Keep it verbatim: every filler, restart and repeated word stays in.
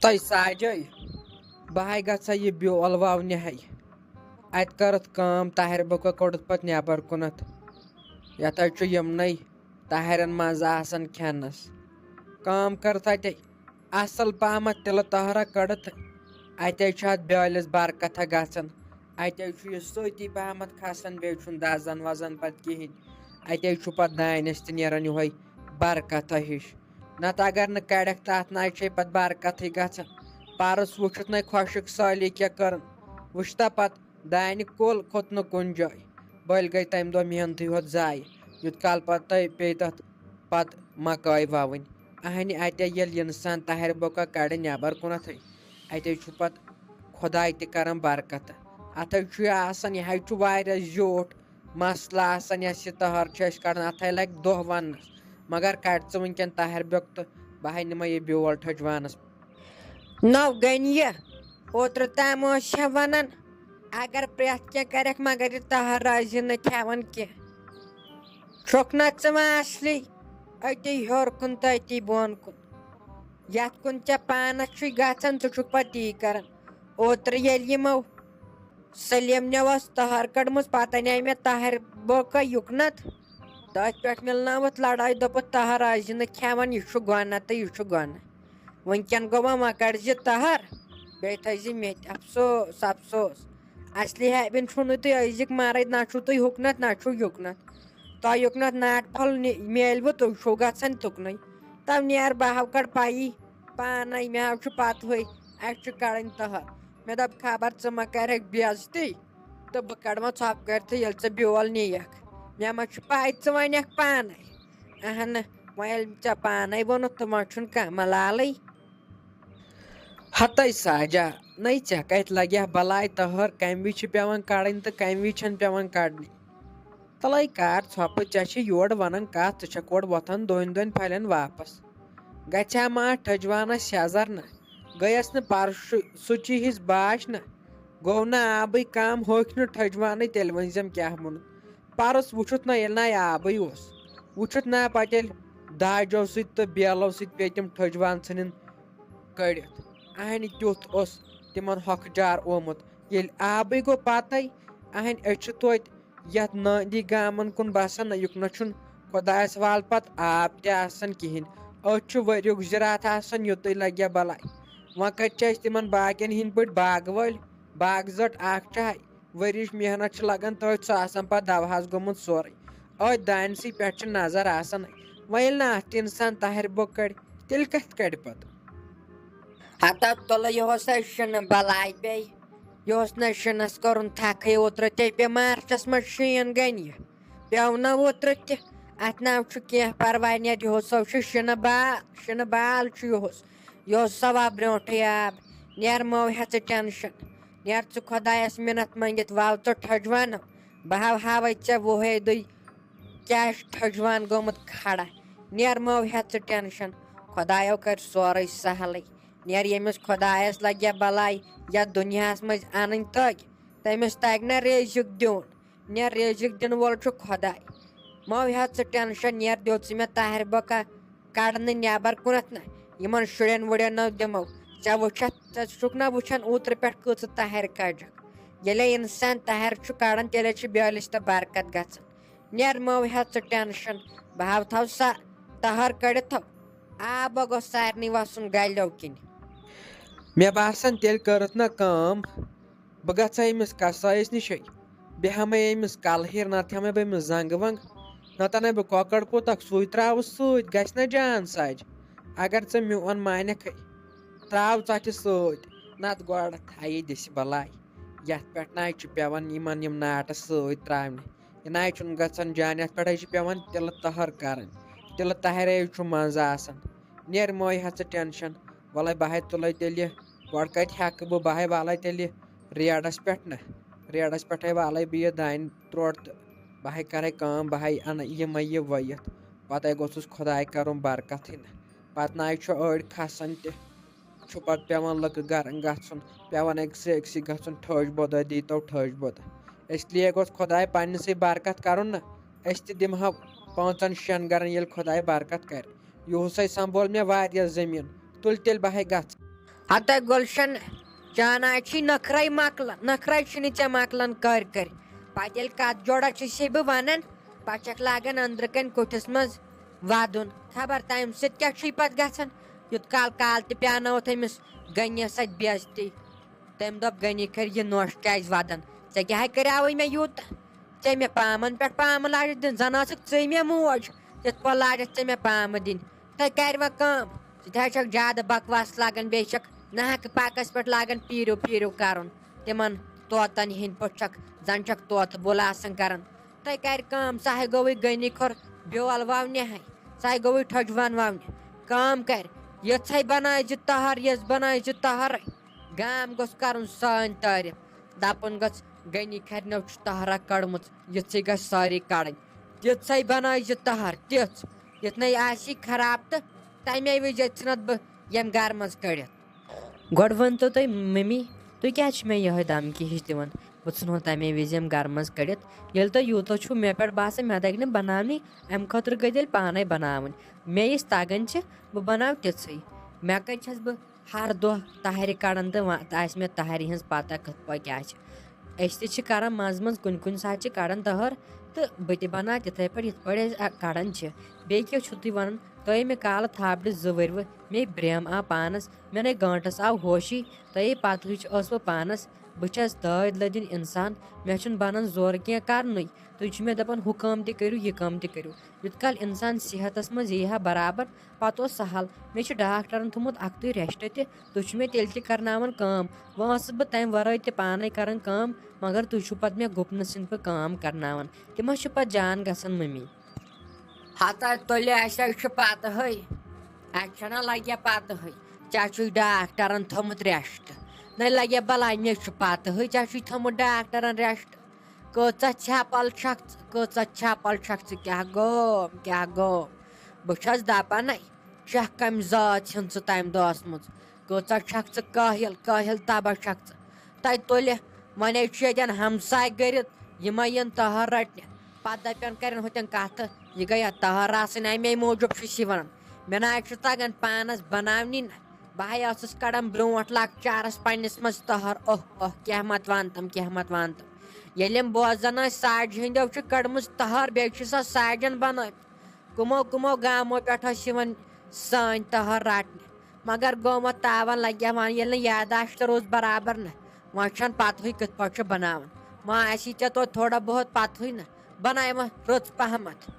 تۄہہِ ساجے، بہٕ ہاے گژھٕ ہا یہِ بیول وونہِ ہاے۔ اتہِ کٔرٕتھ کٲم، طاہر بُکہٕ کوٚڑُتھ پتہٕ نٮ۪بر کُنتھ۔ یتھ حظ چھُ یِمنٕے طاہرن منٛز آسان کھٮ۪نس۔ کٲم کٔرٕتھ اتے اصل پہمتھ تِلہٕ تہرا کٔڑتھ، اتے چھُ اتھ بیٲلِس برکتھا گژھان۔ اتے چھُ یہِ سۭتی پہمتھ کھسان، بیٚیہِ چھُنہٕ دزان وزان پتہٕ کِہینۍ۔ اتے چھُ پتہٕ دانٮ۪س تہِ نیران یِہوے برکتھا ہِش۔ نتہٕ اگر نہٕ کڑکھ تتھ، نہ چھے پتہٕ برکتھٕے گژھان۔ پرُس وُچھُتھ نے خۄشک سٲلی کیٛاہ کٔرٕن، وُچھتا پتہٕ دانہِ کُل کھوٚت نہٕ کُنہِ جایہِ۔ بٔلۍ گٔے تمہِ دۄہ محنتٕے ہوت ضایع، یوت کال پتہٕ تۄہہِ پیٚیہِ تتھ پتہٕ مکٲے ووٕنۍ۔ اہنہِ اتے ییٚلہِ انسان طاہر بُکہ کڑِ نٮ۪بر کُنتھٕے، اتے چھُ پتہٕ خۄداے تہِ کران برکت۔ اتھے چھُ یہِ آسان، یہِ حظ چھُ واریاہ زیوٗٹھ مسلہٕ آسان، یۄس یہِ تہر چھِ أسۍ کڑان، اتھ ہے لگہِ دۄہ وننس، مگر کڑ ژٕ وٕنکیٚن طاہر بیوٚک تہٕ بہٕ ہے نِمے یہِ بیول ٹھٔجوانس۔ نو گٔنۍ یہِ، اوترٕ تام اوس ہا ونان، اگر پرٛٮ۪تھ کینٛہہ کرکھ، مگر یہِ تہر روزِ نہٕ کھٮ۪وان کینٛہہ۔ چھُکھ نہ ژٕ وۄنۍ اصلی أتی ہیوٚر کُن تہٕ أتی بۄن کُن، یتھ کُن ژےٚ پانس چھُے گژھان، ژٕ چھُکھ پتہٕ تی کران۔ اوترٕ ییٚلہِ یِمو سلیمن نہ ٲس تہر کٔڑمٕژ، پتہٕ انے مےٚ طاہر بوکا یُکنت۔ تٔتھۍ پٮ۪ٹھ مِلنٲوٕتھ لڑٲے، دوٚپُتھ، طاہر آسہِ نہٕ کھٮ۪وان، یہِ چھُ گۄناہ تہٕ یہِ چھُ گۄناہ۔ وٕنکٮ۪ن گوٚو وۄنۍ مۄکڑ زِ طاہر، بیٚیہِ تھٲیزِ مےٚ تہِ۔ افسوس، افسوس۔ اصلی ہیبن چھُو نہٕ تُہۍ أزِکۍ مرٕد، نہ چھُو تُہۍ ہُکنت، نہ چھُو یُکنت۔ تۄہہِ یُکنت ناٹہٕ پھوٚل نہِ-، میلوٕ، تُہۍ چھُو گژھان تُکنُے۔ تو نیر بہٕ ہاو کڑ پَیی پانے، مےٚ ہاو چھُ پتہٕے، اَسہِ چھُ کڑٕنۍ تہر۔ مےٚ دوٚپ، خبر ژٕ ما کرکھ بے عزتی تہٕ بہٕ کڑٕ وۄنۍ ژھۄپہٕ کٔرِتھٕے، ییٚلہِ ژےٚ بیول نِیَکھ۔ مےٚ ما چھُ پَے، ژٕ وَنَکھ پانے۔ اہن، وۄنۍ ییٚلہِ ژےٚ پانے ووٚنُتھ تہٕ وۄنۍ چھُنہٕ کانٛہہ ملالٕے۔ ہتے ساجا، نَے ژےٚ کَتہِ لگہِ ہا بلاے تہر، کَمہِ وِزِ چھِ پٮ۪وان کڑٕنۍ تہٕ کَمہِ وِزِ چھَنہٕ پٮ۪وان کڑنہِ؟ تلے کر ژھۄپہٕ، ژےٚ چھِ یورٕ ونان کتھ، ژٕ چھکھ اورٕ وۄتھان دۄن دۄن پھلٮ۪ن واپس۔ گژھِ ہا ما ٹھٔجوانس سیزر نہ؟ گٔیس نہٕ پرسُچی ہِش باش نہ؟ گوٚو نہ آبٕے کم، ہوکھۍ نہٕ ٹھٔجوانٕے، تیٚلہِ ؤنۍ زٮ۪م کیٛاہ ووٚنُتھ۔ پرُس وُچھُتھ نہ ییٚلہِ نہ آبٕے اوس، وُچھُتھ نہ پتہٕ ییٚلہِ داجو سۭتۍ تہٕ بیلو سۭتۍ پیٚیہِ تِم ٹھٔجوان ژھٕنٕنۍ کٔڑِتھ۔ اہنہِ تیُتھ اوس تِمن ہۄکھٕ جار آمُت۔ ییٚلہِ آبٕے گوٚو پتے، اہنہِ أسۍ چھِ توتہِ یتھ نٲندی گامن کُن بسان، نہ یُکنہ چھُنہٕ خۄدایس حوالہٕ پتہٕ آب تہِ آسان کِہینۍ۔ أتھۍ چھُ ؤریُک زِراعت آسان، یُتُے لگہِ ہا بلاے۔ وۄنۍ کتہِ چھِ أسۍ تِمن باقین ہٕنٛدۍ پٲٹھۍ باغہٕ وٲلۍ؟ باغہٕ زٹ اکھ چھِ ہاے، ؤریِچ محنت چھِ لگان تٔتھۍ، سُہ آسان پتہٕ دوہس گوٚمُت سورُے۔ أتھۍ دانہِ سٕے پٮ۪ٹھ چھِ نظر آسان۔ وۄنۍ ییٚلہِ نہٕ اتھ تہِ انسان طاہر بوٚک کڑِ، تیٚلہِ کتھ کڑِ پتہٕ؟ ہتا تُلہٕ یِہُس ہے شِنہٕ بلاے بیٚیہِ۔ یہِ اوس نہٕ شِنَس کوٚرُن تھکھٕے، اوترٕ تے پیٚیہِ مارچس منٛز شیٖن گنہِ۔ پیوٚو نہ اوترٕ تہِ۔ اتھ نہ چھُ کینٛہہ پرواے، نیرِ یِہُس سو چھُ شِنہٕ بال، شِنہٕ بال چھُ یِہُس۔ یہِ اوس سوا برونٹھٕے آب۔ نیر مو ہیٚہ ژٕ ٹینشن۔ نیر ژٕ خۄدایس مِنت منٛگِتھ، وو ژٕ ٹھٔجوانو۔ بہٕ ہاوہاوے ژےٚ وُہے دُے کیٛاہ چھُ ٹھٔجوان گوٚمُت کھڑا۔ نیر مو ہیٚہ ژٕ ٹینشن۔ خۄدایو کرِ سورُے سہلٕے۔ نیر ییٚمِس خۄدایس لگہِ بلاے یتھ دُنیاہس منٛز انٕنۍ تٔگۍ، تٔمِس تگہِ نہ رزق دیُن۔ نیر رزق دِنہٕ وول چھُ خۄداے۔ مو ہیٚہ ژٕ ٹینشن، نیر دیُت ژٕ مےٚ طاہر بکا کڑنہٕ نٮ۪بر کُنتھ نہ۔ یِمن شُرٮ۪ن وُرٮ۪ن نہ دِمو۔ ژےٚ وٕچھتھ، ژٕ چھُکھ نہ وٕچھان اوترٕ پٮ۪ٹھ کۭژٕ طاہر کجکھ۔ ییٚلے انسان طاہر چھُ کڑان، تیٚلے چھِ بیٲلِس تہِ برکت گژھان۔ نیر مو ہیٚہ ژٕ ٹینشن، بہٕ ہاو تھاو سا طاہر کٔڑِتھ تھاو۔ آب گوٚژھ سارنٕے وسُن گلیو کِنۍ۔ مےٚ باسان، تیٚلہِ کٔرٕتھ نہ کٲم، بہٕ گژھٕ ہا أمِس کسٲیِس نِشے، بیٚہمے أمِس کلہٕ ہیٚرِ، نتہٕ ہٮ۪مے بہٕ أمِس زنٛگہٕ ونٛگہٕ، نتہٕ انے بہٕ کۄکر پوٗتکھ، سُے تراوٕ سۭتۍ، گژھِ نہ جان ساجہِ۔ اگر ژٕ میون مانکھے، تراو ژۄچہِ سۭتۍ، نتہٕ گۄڈٕ تھایہِ دِسہِ بلاے۔ یتھ پٮ۪ٹھ نہ چھُ پٮ۪وان یِمن یِم ناٹہٕ سۭتۍ تراونہِ۔ یہِ نہ چھُنہٕ گژھان جان، یتھ پٮ۪ٹھے چھِ پٮ۪وان تِلہٕ تہر کرٕنۍ۔ تِلہٕ تہرے چھُ منٛزٕ آسان۔ نیر مٲے ہا ژٕ ٹینشن۔ وَلَے بہٕ ہاے تُلَے تیٚلہِ، گۄڈٕ کَتہِ ہٮ۪کہٕ بہٕ، بہٕ ہاے والَے تیٚلہِ ریڈَس پٮ۪ٹھ نہ۔ ریڈَس پٮ۪ٹھَے والَے بہٕ یہِ دانہِ ترٛوٹ تہٕ بہٕ ہاے کَرَے کٲم، بہٕ ہاے اَنہٕ یِمَے یہِ ؤیِتھ۔ پَتَے گوٚژھُس خۄداے کَرُن برکتھٕے نہ۔ پَتہٕ نہ چھُ أڑۍ کھَسان تہِ۔ چھُ پَتہٕ پٮ۪وان لُکہٕ گَرَن گژھُن، پٮ۪وان أکسٕے أکسٕے گژھُن، ٹھٲج بوٚدَے دیٖتو ٹھٲج بوٚدَے۔ اِسلیے گوٚژھ خۄداے پنٛنِسٕے برکت کَرُن نہ۔ أسۍ تہِ دِمہو پانٛژَن شٮ۪ن گَرَن ییٚلہِ خۄداے برکت کَرِ۔ یِہُسَے سنٛبھول مےٚ واریاہ زٔمیٖن، تُلۍ تیٚلہِ بہٕ ہاے گژھٕ۔ ہتا گُلشن، چاناے چھی نخرے مۄکلان، نخرے چھِنہٕ ژےٚ مۄکلان کٔرۍ کٔرۍ۔ پتہٕ ییٚلہِ کتھ جوڑا چھِ سے بہٕ ونان، پتہٕ چھکھ لاگان أنٛدرٕ کنۍ کُٹھِس منٛز ودُن۔ خبر تمہِ سۭتۍ کیٛاہ چھُے پتہٕ گژھان؟ یوٗت کال کال تہِ پیٛانٲوتھ أمِس غنیَس سۭتۍ بے عزتی۔ تٔمۍ دوٚپ، "غنی کھرِ، یہِ نوٚش کیٛازِ ودان؟ ژےٚ کیٛاہ ہے کریاوُے مےٚ یوٗت؟ ژےٚ مےٚ پامن پٮ۪ٹھ پامہٕ لاجتھ دِنۍ، زن ٲسٕکھ ژٕے مےٚ موج، یِتھ پٲٹھۍ لاجتھ ژےٚ مےٚ پامہٕ دِنۍ؟ تۄہہِ کرِ وۄنۍ کٲم؟ ژٕ تہِ حظ چھکھ زیادٕ بکواس لاگان، بیٚیہِ چھکھ ناحق پاکس پٮ۪ٹھ لاگان پیٖرِو پیٖرِو کرُن، تِمن طوطن ہٕنٛدۍ پٲٹھۍ چھکھ، زن چھکھ طوطہٕ بول آسان کران۔ تۄہہِ کرِ کٲم، سُہ ہے گوٚوُے غنی کھوٚر بیول وونہِ ہے، سُہ ہے گوٚوُے ٹھۄجوان وونہِ۔ کٲم کرِ، یِژھے بنٲے زِ تہر، یِژھ بنٲے زِ تہر، گام گوٚژھ کرُن سٲنۍ تعریف، دپُن گوٚژھ، غنی کھرنو چھِ تہرا کٔڑمٕژ، یِژھٕے گژھِ سٲری کڑٕنۍ۔ تِژھے بنٲے زِ تہر، تِژھ، یُتھ نے آسی خراب تہٕ تمے وِزِ ژھٕنتھ بہٕ ییٚمہِ گرٕ منٛز کٔڑِتھ۔" گۄڈٕ ؤنۍ تو تُہۍ ممی، تُہۍ کیٛازِ چھِ مےٚ یِہوٚے دھمکی ہِش دِوان؟ بہٕ ژھٕنہو تَمے وِزِ یِم گَرٕ منٛز کٔڑِتھ۔ ییٚلہِ تۄہہِ یوٗتاہ چھُو مےٚ پٮ۪ٹھ باسان، مےٚ تَگہِ نہٕ بَناونی، اَمہِ خٲطرٕ گٔے تیٚلہِ پانَے بَناوٕنۍ۔ مےٚ یِژھ تَگان چھِ، بہٕ بَناوٕ تِژھٕے۔ مےٚ کَتہِ چھَس بہٕ ہر دۄہ تَہرِ کَڑان تہٕ وۄنۍ آسہِ مےٚ تَہرِ ہٕنٛز پَتہ کِتھ پٲٹھۍ کیٛاہ چھِ۔ أسۍ تہِ چھِ کَران منٛزٕ منٛزٕ، کُنہِ کُنہِ ساتہٕ چھِ کَڑان تَہر تہٕ بہٕ تہِ بَناو تِتھَے پٲٹھۍ، یِتھ پٲٹھۍ أسۍ، اَ، کَڑان چھِ۔ بیٚیہِ کیٛاہ چھُو تُہۍ وَنان؟ تۄہہِ مےٚ کالہٕ تھاپڑِ زٕ ؤرۍ وٕ، مے برٛیم آو پانَس، مےٚ نے گٲنٛٹَس آو ہوشی، تۄہے پَتہٕے چھِ ٲسوٕ پانَس، بہٕ چھَس دٲدۍ لٔدِنۍ اِنسان، مےٚ چھُنہٕ بَنان زورٕ کینٛہہ کَرنُے۔ تُہۍ چھِو مےٚ دَپان، ہُہ کٲم تہِ کٔرِو، یہِ کٲم تہِ کٔرِو۔ یُتھ کال اِنسان صحتَس منٛز یی ہا برابر، پَتہٕ اوس سہل۔ مےٚ چھُ ڈاکٹرَن تھوٚمُت اَکھتُے rest تہِ، تُہۍ چھِو مےٚ تیٚلہِ تہِ کَرناوان کٲم۔ وۄنۍ ٲسٕس بہٕ تَمہِ وَرٲے تہِ پانَے کَران کٲم، مگر تُہۍ چھِو پَتہٕ مےٚ گُپنہٕ سٕنٛدۍ پٲٹھۍ کٲم کَرناوان۔ تِم حظ چھِ پَتہٕ جان گژھان مٔمی۔ ہتا تُلہِ، اَسہِ حظ چھُ پَتہٕ ہٕے، اَسہِ چھَنہ لَگہِ پَتہٕ ہٕے، ژےٚ چھُے ڈاکٹرَن تھوٚمُت rest۔ نَے لَگہِ بَلاے، مےٚ چھُ پَتہٕ ہٕے، ژےٚ چھُے تھوٚمُت ڈاکٹرَن rest۔ کۭژاہ ژھٮ۪پَل چھَکھ ژٕ، کۭژاہ ژھٮ۪پَل چھَکھ ژٕ، کیٛاہ گوٚو، کیٛاہ گوٚو؟ بہٕ چھَس دَپَنے، چھَکھ کَمہِ ذات ہٕنٛز ژٕ تَمہِ دۄہ ٲسمٕژ؟ کۭژاہ چھَکھ ژٕ کٲہِل، کٲہِل تَباہ چھَکھ ژٕ۔ تَے تُلہِ، وۄنۍ حظ چھُ ییٚتٮ۪ن ہمساے گٔرِتھ، یِمَے یِن تَہَر رَٹنہِ۔ پَتہٕ دَپن کَرن ہُتٮ۪ن کَتھٕ، یہِ گٔیہ تَہَر آسٕنۍ، اَمے موٗجوٗب چھُ سُہ وَنان۔ مےٚ نہ حظ چھُ تَگان پانَس بَناونی نہ۔ بہٕ ہے ٲسٕس کَڑان برٛونٛٹھ لۄکچارَس پنٛنِس منٛز تَہَر، اوہ اوہ، کیٛاہ مَتہٕ وَنتَم، کیٛاہ مَتہٕ وَنتَم۔ ییٚلہِ یِم بوزان ٲسۍ ساجہِ ہٕنٛدیو چھِ کٔڑمٕژ تَہَر، بیٚیہِ چھِ سۄ ساجَن بَنٲومٕژ۔ کٕمو کٕمو گامو پٮ۪ٹھ ٲسۍ یِوان سٲنۍ تَہَر رَٹنہِ۔ مگر گوٚو وۄنۍ تاوان لَگہِ ہا وَنُن، ییٚلہِ نہٕ یاداشت روٗز برابر نہ، وۄنۍ چھَنہٕ پَتہٕے کِتھ پٲٹھۍ چھُ بَناوان۔ وۄنۍ آسی ژےٚ توتہِ تھوڑا بہت پَتہٕے نہ، بَناے وۄنۍ رٕژ پَہمَتھ۔